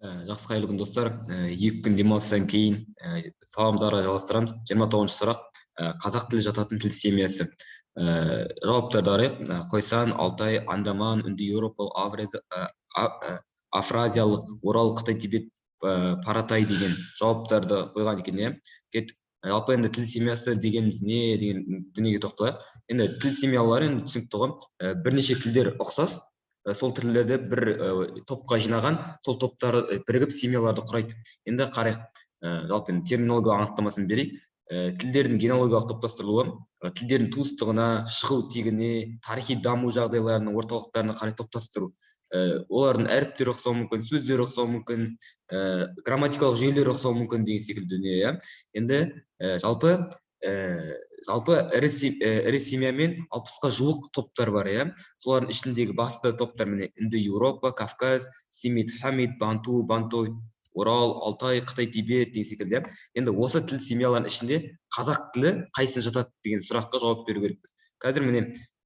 Жақсы, қайырлы күн, достар. 2 күн демалыстан кейін сабағымызды ары қарай жалғастырамыз. 29-сұрақ. Қазақ тілі жататын тіл семьясы. Жауаптарды қарайық. Қойсан, алтай, андаман, үнді еуропалық, афразиялық, орал, қытай, тибет, паратай деген жауаптарды қойған екен, иә. Кеттік. Жалпы, енді тіл семьясы дегеніміз не деген дүниеге тоқталайық. Енді тіл семьялары енді түсінікті ғой. Бірнеше тілдер ұқсас, сол тілдерді бір топқа жинаған, сол топтар бірігіп семьяларды құрайды. Енді қарайық, жалпы енді терминология анықтамасын берейік. Тілдердің генеалогиялық топтастырылуы, тілдердің туыстығына, шығу тегіне, тарихи даму жағдайларына, орталықтарына қарай топтастыру. Олардың әріптері ұқсауы мүмкін, сөздері ұқсауы мүмкін, грамматикалық жүйелері ұқсауы мүмкін деген секілді дүние, иә. Енді жалпы ірі семьямен 60-қа жуық топтар бар, иә. Солардың ішіндегі басты топтар міне: үнді еуропа, кавказ, семит, хамит, банту, бантой, орал, алтай, қытай, тибет деген секілді, иә. Енді осы тіл семьяларының ішінде қазақ тілі қайсысына жатады деген сұраққа жауап беру керекпіз қазір.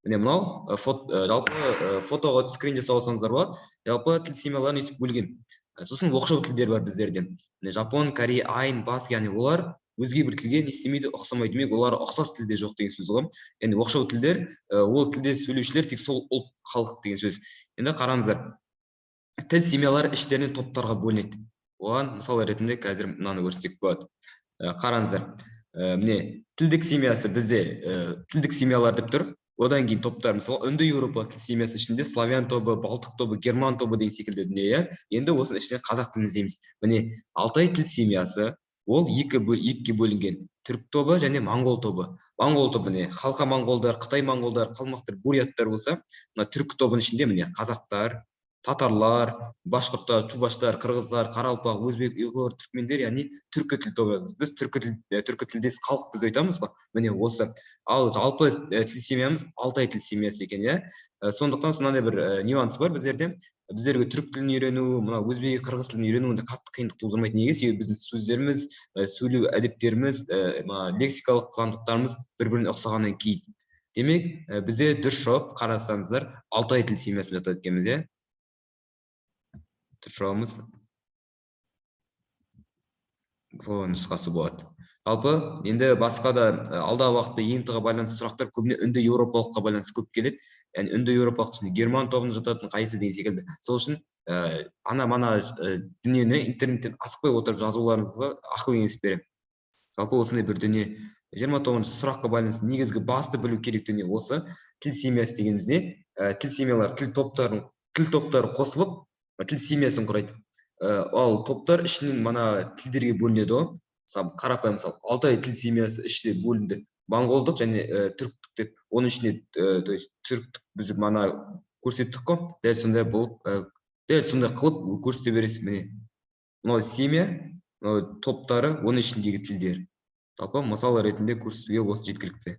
Міне, мынау жалпы фотоға скрин жасап алсаңыздар болады. Жалпы тіл семьяларын өйтіп бөлген. Сосын оқшау тілдер бар біздерде, міне, жапон, корей, айн, баск, яғни олар өзге бір тілге не істемейді? Ұқсамайды. Демек, олар ұқсас тілде жоқ деген сөз ғой. Яғни оқшау тілдер, ол тілде сөйлеушілер тек сол ұлт, халық деген сөз. Енді қараңыздар, тіл семьялары іштерінен топтарға бөлінеді. Оған мысал ретінде қазір мынаны көрсетсек болады. Қараңыздар, міне, тілдік семьясы бізде, тілдік семьялар деп тұр. Одан кейін топтар, мысалы, үнді еуропа тіл семьясы ішінде славян тобы, балтық тобы, герман тобы деген секілді дүние, иә. Енді осының ішінен қазақ тілін іздейміз. Міне, алтай тіл семьясы, ол екіге бөлінген: түрік тобы және моңғол тобы. Моңғол тобы, міне, халқа моңғолдар, қытай моңғолдар, қалмақтар, буряттар болса, мына түркі тобының ішінде, міне, қазақтар, татарлар, башқұрттар, чуваштар, қырғыздар, қарақалпақ, өзбек, ұйғыр, түркмендер, яғни түркі тіл тобы. Біз түркі тіл, түркі тілдес халықпыз деп айтамыз ғой, міне, осы. Ал жалпы тіл семьямыз алтай тіл семьясы екен, иә. Сондықтан сондай бір нюанс бар біздерде. Біздерге түрік тілін үйрену, мына өзбек, қырғыз тілін үйрену ондай қатты қиындық тудырмайды. Неге? Себебі біздің сөздеріміз, сөйлеу әдептеріміз, мына лексикалық заңдылықтарымыз бір біріне ұқсағаннан кейін. Демек, бізде дұрыс жауап, қарасаңыздар, алтай тіл семьясына жатады екенбіз, иә. Дұрыс жауабымыз В нұсқасы болады. Жалпы, енді басқа да алдағы уақытта ЕНТ ға байланысты сұрақтар көбіне үнді еуропалыққа байланысты көп келеді, яғни үнді еуропалық ішінде герман тобына жататын қайсы деген секілді. Сол үшін ана мана дүниені интернеттен асықпай отырып жазуларыңызға ақыл кеңес беремін. Жалпы, осындай бір дүние. 29-сұраққа байланысты негізгі басты білу керек дүние осы: тіл семьясы дегеніміз не? Тіл семьялары тіл топтары қосылып тіл семьясын құрайды. Ал топтар ішінен мана тілдерге бөлінеді ғой. Мысалы, қарапайым мысал: алтай тіл семьясы іште бөлінді моңғолдық және түріктік деп. Оның ішінде, то есть түріктік біз мана көрсеттік қой, дәл сондай болып, дәл сондай қылып көрсете бересіз. Міне, мынау семья, мынау топтары, оның ішіндегі тілдер. Жалпы, мысал ретінде көрсетуге осы жеткілікті.